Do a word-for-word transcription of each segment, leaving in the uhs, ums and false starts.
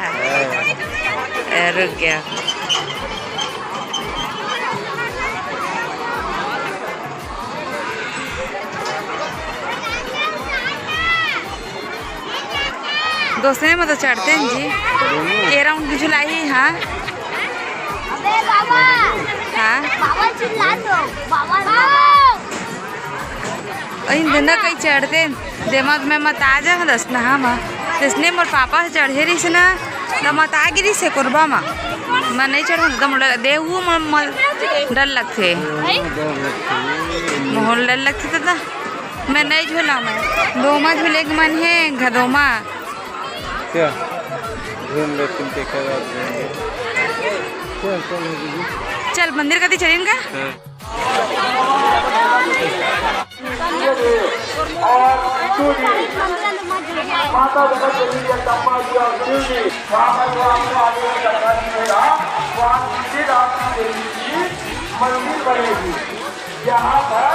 ए, रुक गया। दोसने में तो चढ़ते हैं जी। के राउंड की झुलाई, हाँ। अबे बाबा। हाँ। बाबा चिल्ला दो। बाबा, बाबा। अहिन दिन कहीं चढ़ते हैं। दिमाग में मत आ जा, दस ना हम। इसने मोर पापा से चढ़े रही से ना, तो मत आ गिरी से कोरबा मा। मैं नहीं चढ़ूँ, एकदम डर, देहू में मल-, डर लगथे। मोहन डर लगथे दादा। मैं नहीं झूला मैं। दोमा झूले के मन है, घदोमा। क्या? घूम लेकिन के क्या बात है? चल, चल, दीदी। चल, मंदिर कती चलिन का? हाँ। और दूजी माता जगत जननी जगदम्बा जी और शिव जी, वहाँ पर जो आपको आगे में दर्शन मिलेगा, वहाँ सीधे राम की देवी की मंदिर बनेगी। यहाँ पर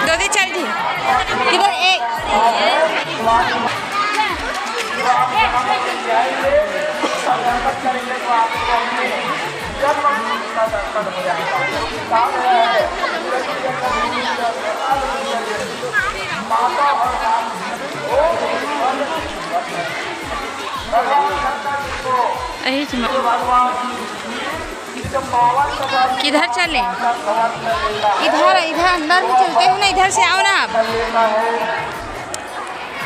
दीदी चल दी। किधर? एक यही चीज में। किधर चलें? इधर, इधर अंदर में चलते हैं ना, इधर से आओ ना आप।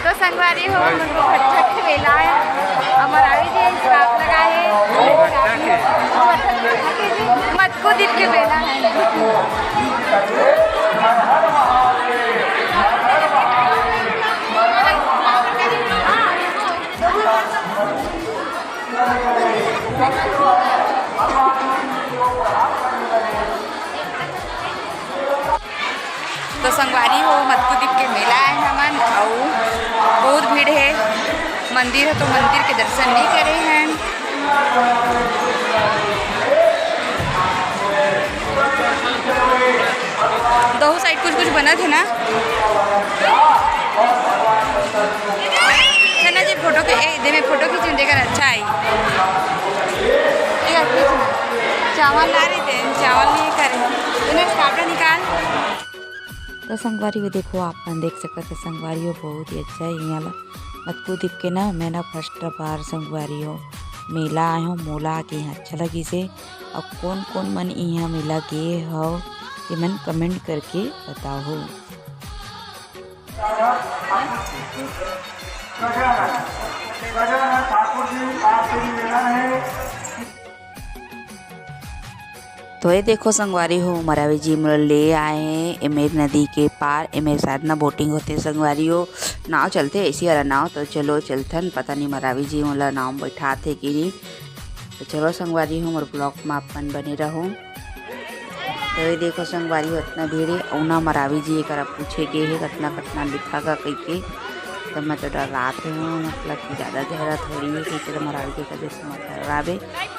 तो संगवारी हो, हमन को भट्ठक के मेला है, हमर आवी जी साथ लगा है, मत को दिन के मेला है। तो संगवारी हो, मत्कुदीप के मेला आए हमन, अउ बहुत भीड़ मंदिर हे तो मंदिर के दर्शन नइ करे हन। दो साइड कुछ कुछ बनत हे ना। चल ना जी, फोटो के, ए, दे में फोटो खींचूं, जेकर अच्छा आई। ए, खींच ना। चावल ला रहे थे, चावल नहीं करे। तूने स्टार्टर निकाल। तो संगवारी हो, देखो, आप मन देख सकत हे संगवारी हो, बहुत ही अच्छा हे इहाँ ला। मतकू दीप के ना, मैं ना फर्स्ट बार संगवारी हो मेला आए हूँ, मोला आके यहाँ अच्छा लगिस हे। अउ कोन कोन मन इहाँ मेला गे हव, तेमन कमेंट करके बताओ। तो ये देखो संगवारी हो, मरावी जी मोला ले आए हे एमेर नदी के पार। एमेर शायद ना बोटिंग होथे संगवारी हो, नाव चलथे, ऐसी वाला नाव। तो चलो चलथन, पता नहीं मरावी जी मोला नाव में बैठाथे कि नहीं। तो चलो संगवारी हो, मोर ब्लॉग में आप मन बने रहो। तो ये देखो संगवारी हो, इतना भीड़ हे, अउ ना मरावी जी करा पूछे गे हे कतना कतना लिखा गा कहिके। तो मैं तो डर्रात हूँ, मतलब कि ज़्यादा गहरा थोड़ी हे, कहिके तो मरावी जी करा जैसे मत डर्राबे।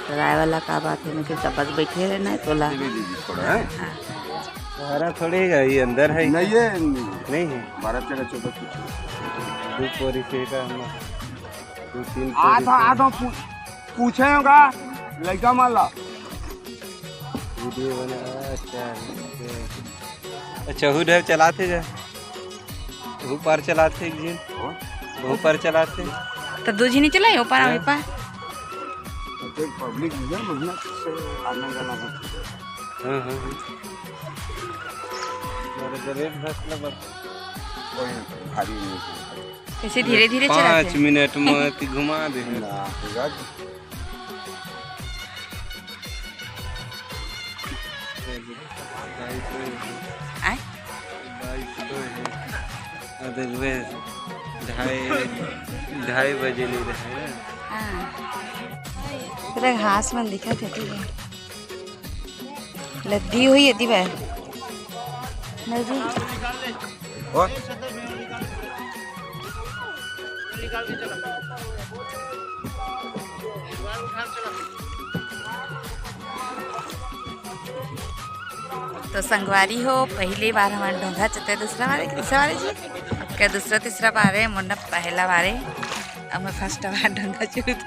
डराए वाला का बात हे, मैं तो बस बैठे रहना हे तोला। जी, जी, जी, थोड़ा, हैं? हाँ। गहरा थोड़ी हे, ये अंदर हे। नहीं, ये नहीं हे। बारह तेरह चौदह फीट। दो पोरी से का हम दो तीन आ पोरी तो, से। आ तो पू-, पूछे होगा, लड़का मान ला। वीडियो बना, अच्छा, अच्छा। अच्छा, हु डहर चलाथे जा। हु पार चलाथे एक झिन। हाँ। हु पार चलाथे। तो दो झिन चलाए, ओ पार, हाँ। ए पार। तो पब्लिक जो है, बढ़िया से आना जाना हो। हाँ, हाँ, हाँ। अरे, तो रेट घास ला बस। कोई भारी नहीं है। ऐसे धीरे-धीरे चलाथे। पाँच मिनट में ती घुमा दे। ना, पूरा आय? आ, देखबे, ढाई, ढाई बजे नहीं रहे ना। हाँ। पूरा घास मन दिखत हे, ठीक हे। लद्दी हुई हे, दिबे। नहीं जी। और? तो संगवारी हो, पहली बार हमन डोंगा चलते, दूसरा बार हे, तीसरा बार हे जी? क्या दूसरा, तीसरा बार हे? मोर ना पहला बार हे। अब मैं फर्स्ट बार डोंगा चलत।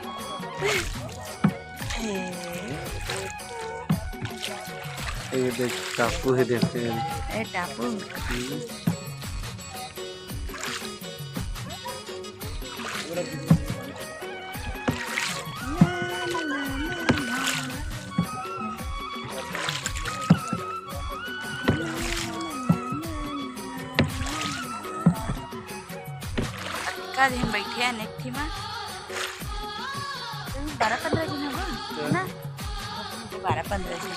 ये देख, टापू हे, देखते हैं। ए, टापू। हम्म। अतका दिन बैठे हन एक ठी मा। बारह पंद्रह झिन हवय, है ना? बारह पंद्रह झिन।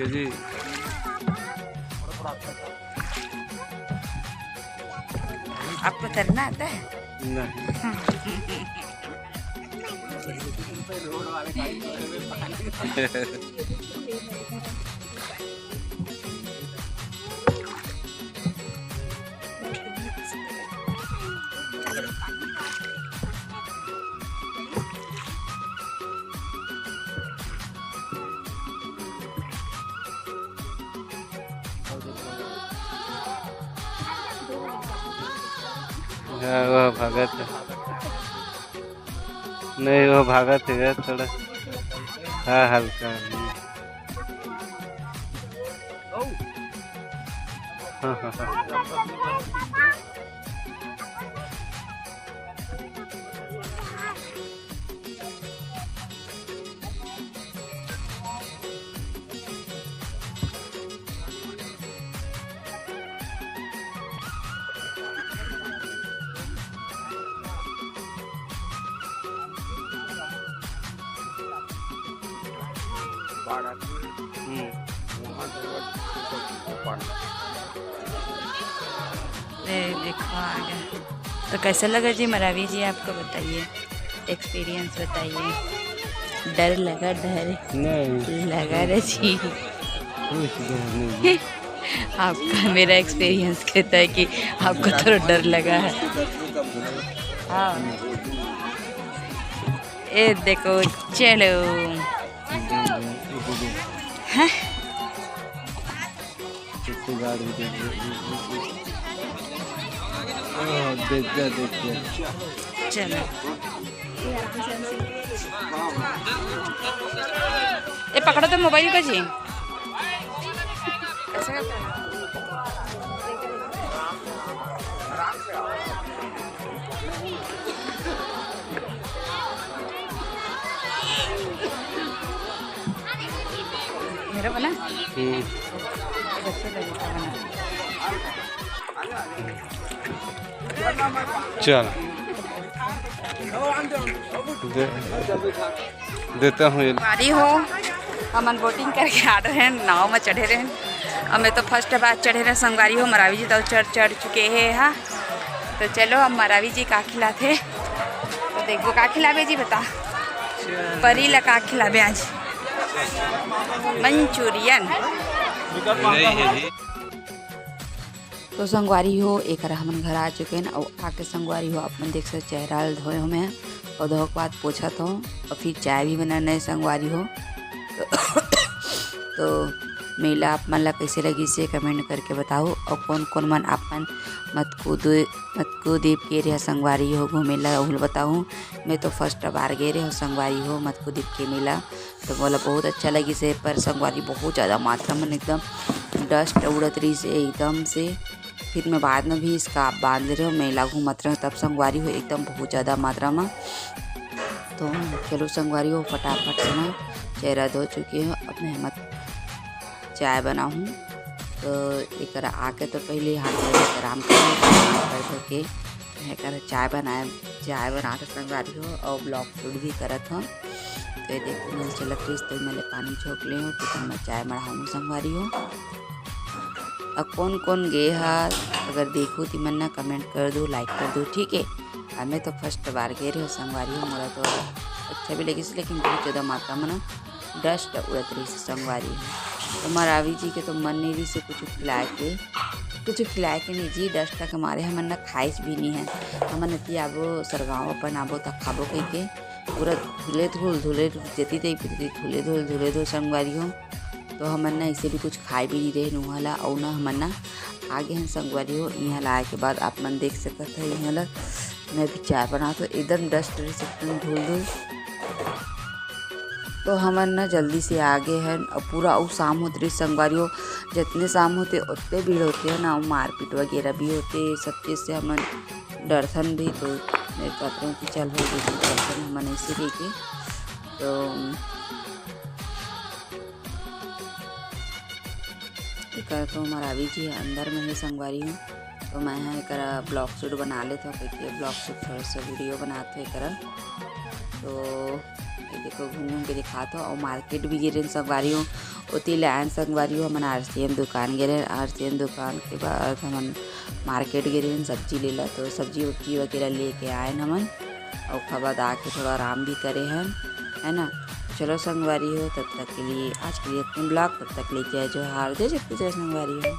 जी। आपको तैरना आता है? नहीं। हाँ, वो भागत हे। नहीं, वो भागत हे थोड़ा। हाँ, हल्का। हाँ, हाँ, हाँ। ये देखो आ गया। तो कैसा लगा जी मरावी जी, आपको बताइए, एक्सपीरियंस बताइए। डर लगा, डर नहीं। लगा रे जी। कुछ डर नहीं। आपका, मेरा एक्सपीरियंस कहता है कि आपको थोड़ा डर लगा है। हाँ, ये देखो, चलो। हैं? इसको गाड़ भी देख, देख, देख, देख, देख। ओह, देख गया, देख गया। चलो, ये पकड़ो तो मोबाइल को जी। ऐसे करके। मेरा बना? हम्म। चल। दे, देता हूँ ये। संगवारी हो, हमन बोटिंग करके आ रहे हैं, नाव में चढ़े रहे हैं। हमें तो फर्स्ट बार चढ़े रहे संगवारी हो, मरावी जी तो चढ़, चढ़ चुके हैं। हाँ, तो चलो, अब मरावी जी का खिलाथे, तो देखबो का खिलाबे जी, बता। परी ला का खिलाबे आज? मंचूरियन। तो संगवारी हो, एकरा हमन घर आ चुके हैं। अउ आके संगवारी हो, आप मन देख सकते, चेहरा ल धोए हो मैं, अउ धोए के बाद पोछत हो, अउ फिर चाय भी बनाना है संगवारी हो। तो मेला आप मन ला कैसे लगिस, ये कमेंट करके बताओ। अउ कौन कौन मन आप मन मतकू दू-, मतकू दीप गे रहे संगवारी हो घूमे ला, ओहू ल बताओ। मैं तो फर्स्ट बार गे रहे हो संगवारी हो मतकू दीप के मेला, तो मोला बहुत अच्छा लगिस हे। पर संगवारी, बहुत ज़्यादा मात्रा में एकदम डस्ट उड़त रहिस हे एकदम से। फिर मैं बाद में भी स्कार्फ बांध रहे हो, मेला घूमत रहे हो तब संगवारी हो एकदम बहुत ज़्यादा मात्रा में। तो चलो संगवारी हो, फटाफट से मैं चेहरा धो चुकी हूँ, अब मैं मत चाय बनाहूँ। तो एकरा आके तो पहले हाथ पैर आराम करो, हाथ पैर धो के एकरा चाय बनाए, चाय बना के संगवारी हो, और ब्लॉग शूट भी करत हो। तो ये देखो, मैं चलत रहीस, तो मैं ले पानी झोंक ले हूँ, तो मैं चाय मढ़ाऊँ संगवारी हो। अब कौन कौन गे हा, अगर देखो तो मन ना कमेंट कर दो, लाइक कर दो, ठीक है। अब मैं तो फर्स्ट बार गे रहे हो संगवारी हो, मोला तो अच्छा भी लगिस, लेकिन बहुत ज़्यादा मात्रा में ना डस्ट उड़त रहिस संगवारी हो। तो मरावी जी के तो मन नहीं रहिस कुछ खिलाए के, कुछ खिलाए के नहीं जी, डस्ट के मारे हमन ना खाइस भी नहीं है। हमन अति आबो सरगांव अपन आबो त खाबो कह के पूरा धुले धुल, धुले धुल, जेती तेती धुले धुल, धुले धुल संगवारी हो। तो हमन ना इसे भी कुछ खाए भी नहीं रहे उहाँ ला, अउ ना हमन ना आ गे हन संगवारी हो। इहाँ ला आए के बाद आप मन देख सकत है, इहाँ ला मैं भी चाय बनात हो, एकदम डस्ट रहिस, एकदम धुल धुल। तो हमन ना जल्दी से आ गे हन, अउ पूरा अउ शाम होत रहिस संगवारी हो, जतने शाम होते ओतने भीड़ होते है ना, अउ मारपीट वगैरह भी होते, सब चीज़ से हमन डरथन भी। तो मैं कहत रहूँ कि चल हो दीदी, चलथन हमन ऐसे लेके। तो एकर तो मरावी जी अंदर में ही संगवारी हो, तो मैं ह एकर ब्लॉग शूट बना लेत हूँ, क्योंकि ब्लॉग शूट थोड़ा सा वीडियो बनात हूँ एकर। तो ये देखो, घूम घूम के दिखात हूँ। और मार्केट भी गे रहेन संगवारी हो, ओती ले आयन संगवारी हो, हमन आरसीएन दुकान गे रहेन, आरसीएन दुकान के बाद हमन मार्केट गे रहेन सब्जी लेला, तो सब्जी उब्जी वगैरह लेके आयन हमन, और ओकर बाद आके थोड़ा आराम भी करे हन, है ना। चलो संगवारी हो, तब तक के लिए आज के लिए इतने ब्लॉग, तब तक के लिए जय जोहार, जय छत्तीसगढ़ संगवारी हो।